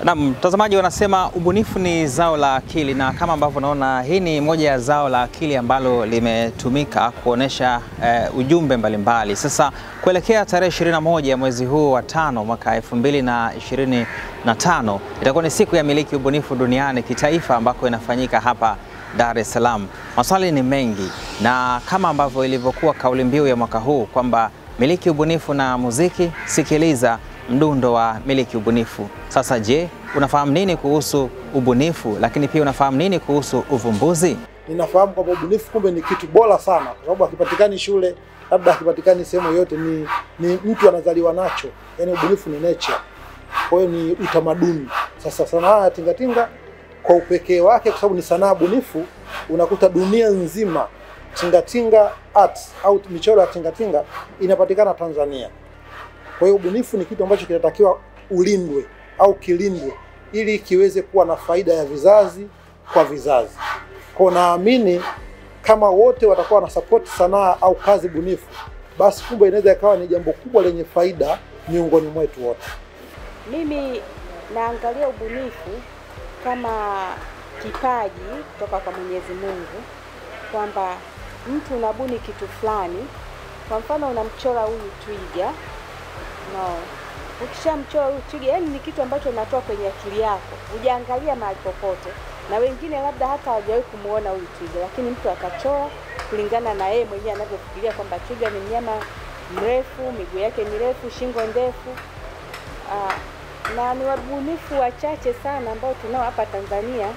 Na mtazamaji, wanasema ubunifu ni zao la akili, na kama ambavyo unaona hii ni moja ya zao la akili ambalo limetumika kuonesha ujumbe mbalimbali. Sasa kuelekea tarehe 21 mwezi huu wa 5 mwaka 2025 itakuwa ni siku ya miliki ubunifu duniani kitaifa, ambako inafanyika hapa Dar es Salaam. Maswali ni mengi, na kama ambavyo ilivyokuwa kauli mbiu ya mwaka huu kwamba miliki ubunifu na muziki, sikiliza mdundo wa miliki ubunifu. Sasa je, unafahamu nini kuhusu ubunifu, lakini pia unafahamu nini kuhusu uvumbuzi? Ninafahamu kwamba ubunifu kumbe ni kitu bora sana, kwa sababu hakipatikani shule, labda hakipatikani sehemu yoyote, ni mtu anazaliwa nacho. Yaani ubunifu ni nature. Kwa hiyo ni utamaduni. Sasa sanaa ya tingatinga kwa upekee wake, kwa sababu ni sanaa bunifu, unakuta dunia nzima tingatinga art au michoro ya tingatinga inapatikana Tanzania. Kwa hiyo ubunifu ni kitu ambacho kinatakiwa ulindwe au kilindwe ili kiweze kuwa na faida ya vizazi kwa vizazi. Kwa naamini kama wote watakuwa na support sanaa au kazi bunifu, basi kumbe inaweza ikawa ni jambo kubwa lenye faida miongoni mwetu wote. Mimi naangalia ubunifu kama kipaji kutoka kwa Mwenyezi Mungu, kwamba mtu unabuni kitu fulani. Kwa mfano unamchora huyu twiga. No. Ukishamchora huyu twiga, yani ni kitu ambacho unatoa kwenye akili yako, hujaangalia mahali popote, na wengine labda hata hawajawahi kumuona huyu twiga, lakini mtu akachora kulingana na yeye mwenyewe anavyofikiria kwamba twiga ni mnyama mrefu, miguu yake mirefu, shingo ndefu. Na ni wabunifu wachache sana ambao tunao hapa Tanzania,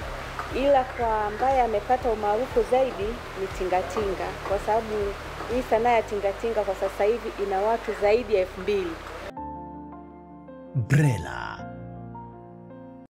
ila kwa ambaye amepata umaarufu zaidi ni tingatinga, kwa sababu hii sanaa ya tingatinga kwa sasa hivi ina watu zaidi ya 2000. Brela,